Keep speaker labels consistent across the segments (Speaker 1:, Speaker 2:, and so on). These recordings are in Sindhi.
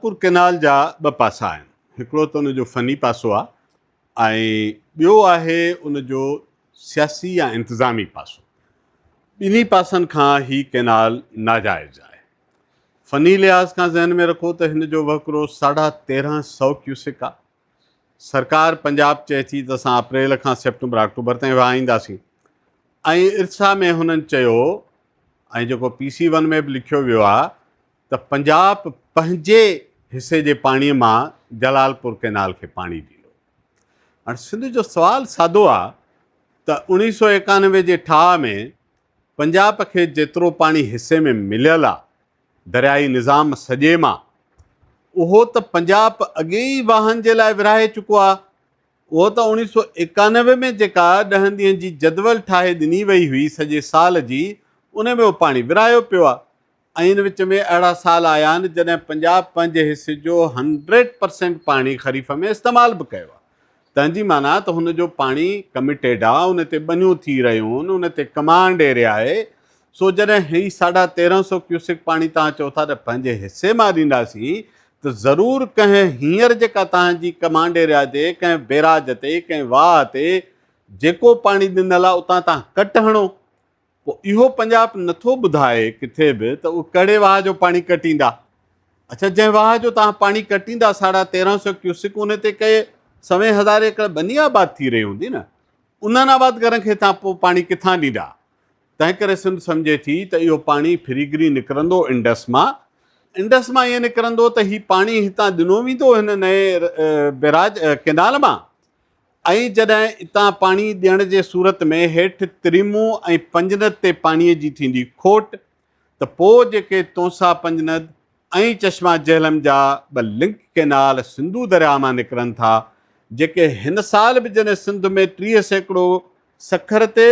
Speaker 1: پور ڪئنال جا ٻه پاسا آهن، هڪڙو ته ان جو فني پاسو آهي ۽ ٻيو آهي ان جو سياسي يا انتظامي پاسو. ٻنهي پاسن کان هي ڪئنال ناجائز آهي. فني لحاظ کان ذهن ۾ رکو ته هن جو وهڪرو ساڍا 13 سئو ڪيوسڪ آهي. سرڪار پنجاب چئي ٿي ته اسان اپريل کان سيپٽمبر آڪٽوبر تائين وهائينداسين ۽ ارسا ۾ هنن چيو ۽ جيڪو پي سي ون ۾ به لکيو ويو آهي ته پنجاب پنهنجي حصي جي پاڻي مان جلالپور ڪئنال کي پاڻي ڏيندو. هاڻ سنڌ جو سوال سادو آ ته 1991 جي ٺاهه ۾ پنجاب کي جيترو پاڻي حصي ۾ مليل آ دريائي نظام سڄي مان اهو ته پنجاب اڳي ئي واهن جي لاء ورهائي چڪو آ. اهو ته 1991 ۾ جيڪا ڏهن ڏينهن جي جدول ٺاهي ڏني وئي هئي سڄي سال جي ان ۾ اهو پاڻي ورهايو پيو آ. ۽ ان وچ ۾ اهڙا سال آيا آهن جڏهن پنجاب پنهنجي حصي جو هنڊريڊ پرسينٽ پاڻي خريف ۾ استعمال به ڪيو آهي. تنهن جي معنيٰ ته هن جو پاڻي ڪميٽيڊ آهي، ان تي ٻنيون ٿي رهيون آهن، ان تي ڪمانڊ ايريا آهي. سو جڏهن هي ساڍا 13 سئو ڪيوسڪ پاڻي توهان چئو ٿا ته پنهنجي حصي مان ڏينداسين ته ضرور ڪنهن هينئر جيڪا توهان جي ڪمانڊ ايريا تي ڪنهن بيراج تي ڪنهن واهه تي جيڪو پاڻي ڏنل آهي اتان توهان ڪٽ هڻو. پوء اهو پنجاب نٿو ٻڌائي ڪٿي به ته اهي ڪهڙي واهه جو پاڻي ڪٽيندا. اڇا جنهن واهه جو توهان پاڻي ڪٽيندا ساڍا 13 سئو ڪيوسڪ ان تي ڪي سوين هزار ايڪڙ ٻني آباد ٿي رهي هوندي نه، انهن آبادگارن کي توهان پوء پاڻي ڪٿان ڏيندا؟ تنهن ڪري سنڌ سمجهي ٿي ته اهو پاڻي ڦري گري نڪرندو انڊس مان، انڊس مان ائين نڪرندو ته هي پاڻي هتان ڏنو ويندو هن نئين بيراج ڪينال مان ۽ جڏهن اتان پاڻي ڏيڻ جي صورت ۾ هيٺ تريمون ۽ پنجند تي پاڻيء جي ٿيندي کوٽ ته پوء جيڪي تونسا پنجند ۽ چشما جهلم جا ٻه لنڪ ڪئنال سنڌو درياهه مان نڪرن ٿا جيڪي هن سال به جڏهن سنڌ ۾ 30% سکر تي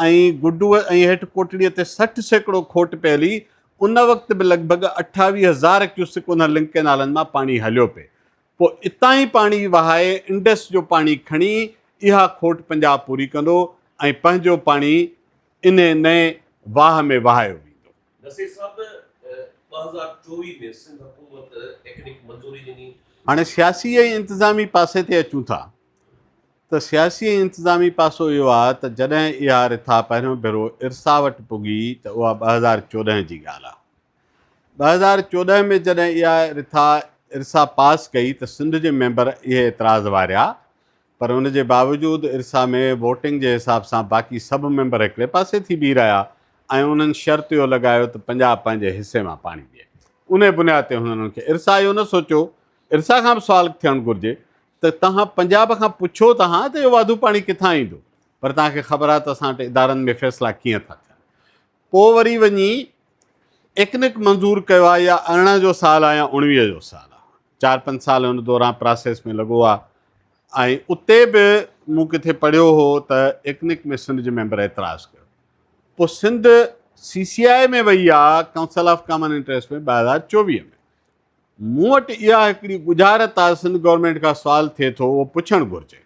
Speaker 1: ۽ گڊوء ۽ هيٺ ڪوٽڙيء تي 60% کوٽ پيل هئي ان وقت به لڳ ڀڳ 28 هزار ڪيوسڪ انهن لنڪ ڪئنالن مان پاڻي هليو پئي پوء اتان ئي پاڻي وهائي انڊس جو پاڻي کڻي اها کوٽ پنجاب پوري ڪندو ۽ پنهنجو پاڻي انهي نئين واهه ۾ وهايو ويندو.
Speaker 2: نصير صاحب 2024 ۾ سنڌ حڪومت ٽيڪنڪ منظوري ڏني.
Speaker 1: هاڻي سياسي ۽ انتظامي پاسي تي اچون ٿا ته سياسي ۽ انتظامي پاسو اهو آهي ته جڏهن اها رٿا پهريون ڀيرو ارسا وٽ پڳي ته اها 2014 جي ڳالهه آهي. 2014 ۾ جڏهن اها رٿا ارسا پاس ڪئي ته سنڌ جي ميمبر اهي اعتراض واريا پر ان جي باوجود ارسا ۾ ووٽنگ جي حساب سان باقي سڀ ميمبر هڪڙي پاسي ٿي بيهي رهيا ۽ انهن شرط اهو لڳايو ته پنجاب پنهنجي حصي مان پاڻي ڏئي. انهي بنياد تي هنن کي ارسا اهو نه سوچيو، ارسا کان به سوال ٿيڻ گهرجي ته توهان پنجاب کان پڇو ته ها ته اهو واڌو پاڻي ڪٿان ايندو پر توهان کي خبر آهي ته اسان وٽ ادارن ۾ فيصلا ڪيئن ٿا ٿين. پوء وري وڃي ايڪنڪ منظور ڪيو آهي يا 18 جو سال آهي يا 19 جو سال آهي، چار پنج سال ان دوران پراسيس ۾ لڳو آهي ۽ اتي به مون ڪٿي پڙهيو هو ته ايڪنڪ ۾ سنڌ جي ميمبر اعتراض ڪيو. پوء سنڌ سي سي آء ۾ وئي آهي، ڪائونسل آف ڪامن انٽريسٽ ۾ 2024 ۾. مون وٽ اها هڪڙي ڳجهارت آهي، سنڌ گورنمينٽ کان سوال ٿئي ٿو اهو پڇڻ گهرجي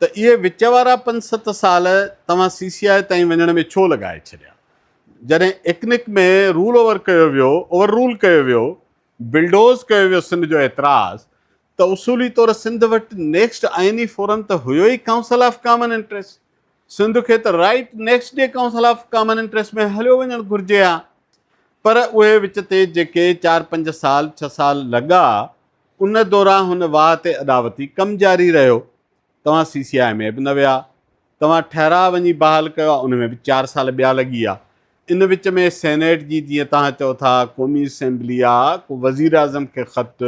Speaker 1: ته اهي وچ وارا پنج ست سال توهان سي سي آء تائين وڃڻ ۾ ڇو لڳائي ڇڏيا؟ جڏهن ايڪنڪ ۾ رول اوور ڪيو ويو، اوور رول ڪيو ويو، بلڊوز ڪيو ويو سنڌ جو اعتراض ته اصولي طور سنڌ وٽ نيڪسٽ آئيني فورم ته هيو ئي council of common interest. Sindh کي ته right next day council of common interest ۾ هليو وڃڻ گهرجي ها پر اهي وچ تي جيڪي چار پنج سال ڇهه سال لڳا ان دوران هن واهه تي اڏاوتي ڪم جاري رهيو. توهان سي سي آء ۾ به نه ويا، توهان ٺهراء وڃي بحال ڪيو ان ۾ به چار سال ٻيا لڳي ويا. ان وچ ۾ سينيٽ جي جيئن توهان چئو ٿا قومي اسيمبلي آ ڪو وزيراعظم کي خط،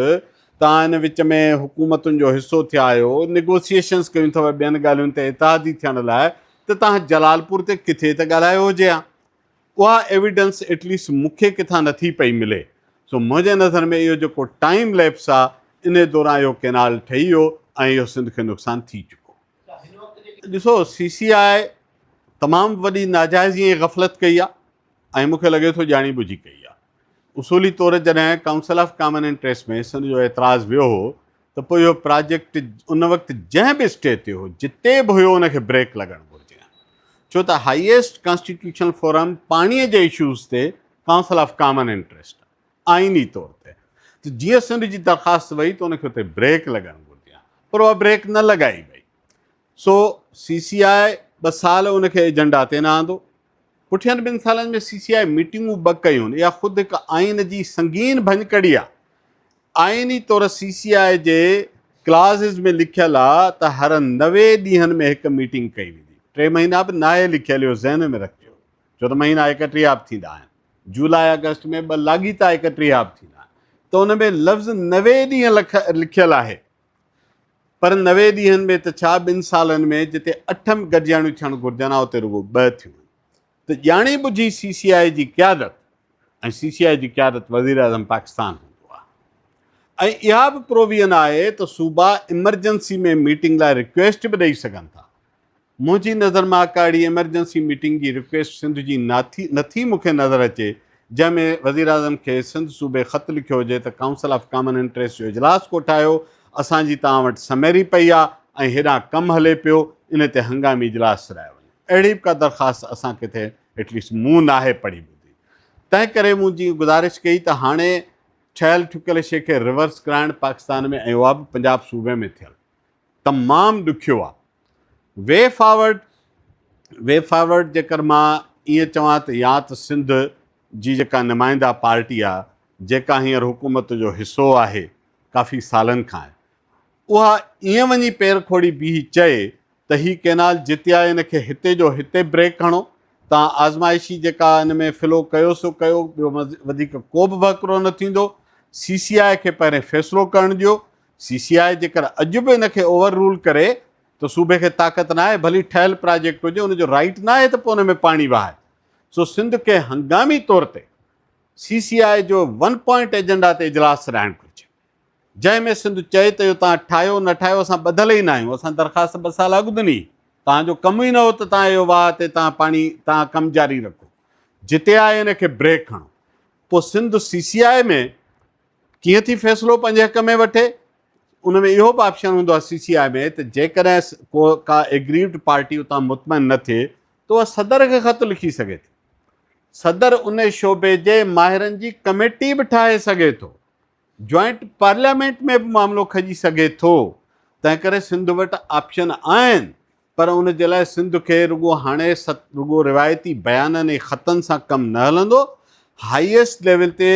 Speaker 1: توهان ان وچ ۾ حڪومتن جو حصو ٿيا آهيو، نيگوسيئيشنز ڪيون اٿو ٻين ڳالهين تي اتحادي ٿيڻ لاء ته توهان جلالپور تي ڪٿي ته ڳالهايو هجي ها. اها ايويڊنس ايٽليسٽ مون کي ڪٿان نٿي پئي ملي. سو منهنجي نظر ۾ اهو جيڪو ٽائيم ليپس آ انهي دوران اهو ڪينال ٺهي ويو ۽ اهو سنڌ کي نقصان ٿي چڪو. ڏسو سي سي آء تمام وڏي ناجائزي ۽ غفلت ڪئي آ ۽ مون کي لڳي ٿو ڄاڻي ٻجهي ڪئي آ. اصولي طور جڏهن council of common interest ۾ Sindh جو اعتراض ويو هو ته پوء اهو پراجيڪٽ ان وقت جنهن به اسٽيج تي هو جتي به هيو ان کي بريڪ لڳڻ گهرجي ها ڇو ته هائيسٽ ڪانسٽيٽيوشنل فورم پاڻي جي اشوز تي ڪائونسل آف ڪامن انٽريسٽ آ آئيني طور تي. ته جيئن سنڌ جي درخواست وئي ته ان کي اتي بريڪ لڳڻ گهرجي ها پر اها بريڪ نه لڳائي وئي. سو سي سي آء ٻه سال ان کي ايجنڊا تي نه آندو. پٺين ٻن سالن ۾ سي سي آء ميٽنگون ٻه ڪيون. اها خود هڪ آئين جي سنگين ڀڃڪڙي آهي. آئيني طور سي سي آء جي ڪلازز ۾ لکيل آ ته هر 90 ڏينهن ۾ هڪ ميٽنگ ڪئي ويندي. ٽي مهينا به ناهي لکيل اهو ذهن ۾ رکجو ڇو ته مهينا ايڪٽيهه به ٿيندا آهن. جولاء آگسٽ ۾ ٻه لاڳيتا ايڪٽيهه به ٿيندا آهن ته ان ۾ لفظ 90 ڏينهن لکيل آهي پر 90 ڏينهن ۾ ته ڇا ٻن سالن ۾ جتي اٺ گڏجاڻيون ٿيڻ گهرجن ها اتي رڳو ٻه ٿيون آهن ته ڄاڻي ٻجهي سي سي آء جي قيادت ۽ سي سي آء جي قيادت وزيراعظم پاڪستان هوندو آهي ۽ اها به پروويزن آهي ته صوبا ايمرجنسي ۾ ميٽنگ لاء رڪويسٽ به ڏئي سگهن ٿا. منهنجي نظر مان ڪا اهڙي ايمرجنسي ميٽنگ جي رڪويسٽ سنڌ جي نٿي مون کي نظر اچي جنهن ۾ وزيراعظم کي سنڌ صوبي خط لکيو هجي ته ڪائونسل آف ڪامن انٽريسٽ جو اجلاس ڪوٺايو، اسان جي توهان وٽ سميري پئي آ ۽ هيڏانهن ڪم هلي پيو، ان تي هنگامي اجلاس سڏايو وڃي. اهڙي به ڪا درخواست اسان ڪٿي ايٽليسٽ مون ناهي پڙهي ٻڌي. تنهن ڪري مون جيئن گذارش ڪئي ته هاڻي ٺهيل ٺڪيل شيء کي ريورس ڪرائڻ پاڪستان ۾ ۽ اها به پنجاب صوبي ۾ ٿيل تمام ڏکيو آ. وي فارورڊ، Way Forward، جيڪر مان ائين چوان ته يا ته سنڌ جي جيڪا نمائنده پارٽي آ جيڪا هينئر حڪومت جو حصو آهي ڪافي سالن کان اها ائين وڃي پير کوڙي بيهي چئي ته هي ڪينال جتي آهي ان کي هتي جو هتي بريڪ هڻو تان آزمائشي جيڪا ان ۾ فلو ڪيو سو ڪيو ٻيو وڌيڪ ڪو به وهڪرو نه ٿيندو سي سي آء کي پهرين فيصلو ڪرڻ ڏيو سي سي آء جيڪر اڄ به ان کي اوور رول ڪري ته صوبي کي طاقت ناهي ڀلي ٺهيل پراجيڪٽ هجي ان جو رائيٽ ناهي ته پوء ان ۾ پاڻي وهائي سو سنڌ کي هنگامي طور تي سي سي آء جو ون پوائنٽ ايجنڊا تي اجلاس سڏائڻ گهرجي جنهن ۾ سنڌ چئي ته اهو توهان ٺاهيو نه ٺاهيو اسان ٻڌل ئي ناهيون اسان درخواست ٻه سال اڳ ڏني توهان جو ڪم ئي نه هو ته توهان اهو واهه تي توهان پاڻي توهان ڪم جاري رکو جتي آهي ان کي بريڪ هڻو پوء سنڌ سي سي آء ۾ ڪيئن ٿي فيصلو پنهنجي حق ۾ وٺي؟ ان ۾ اهو به آپشن هوندو آهي سي سي آء ۾ ته جيڪڏهن ڪو ڪا ايگريوڊ پارٽي اتان مطمئن نه ٿئي ته اها صدر کي خط لکي سگهي ٿي. صدر ان شعبي جي ماهرن جي ڪميٽي به ٺاهي سگهي ٿو. جوائنٽ پارليامينٽ ۾ به معاملو کڄي سگهي ٿو. تنهنڪري سنڌ وٽ آپشن آهن پر ان جي لاء سنڌ کي رڳو هاڻي رڳو روايتي بيانن ۽ خطن سان ڪم نه هلندو. هائيسٽ ليول تي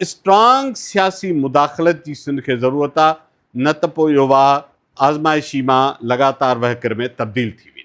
Speaker 1: اسٽرانگ سياسي مداخلت جي سنڌ کي ضرورت آ نه ته پوء اهو واهه آزمائشي مان لڳاتار وهڪري ۾ تبديل ٿي ويندو.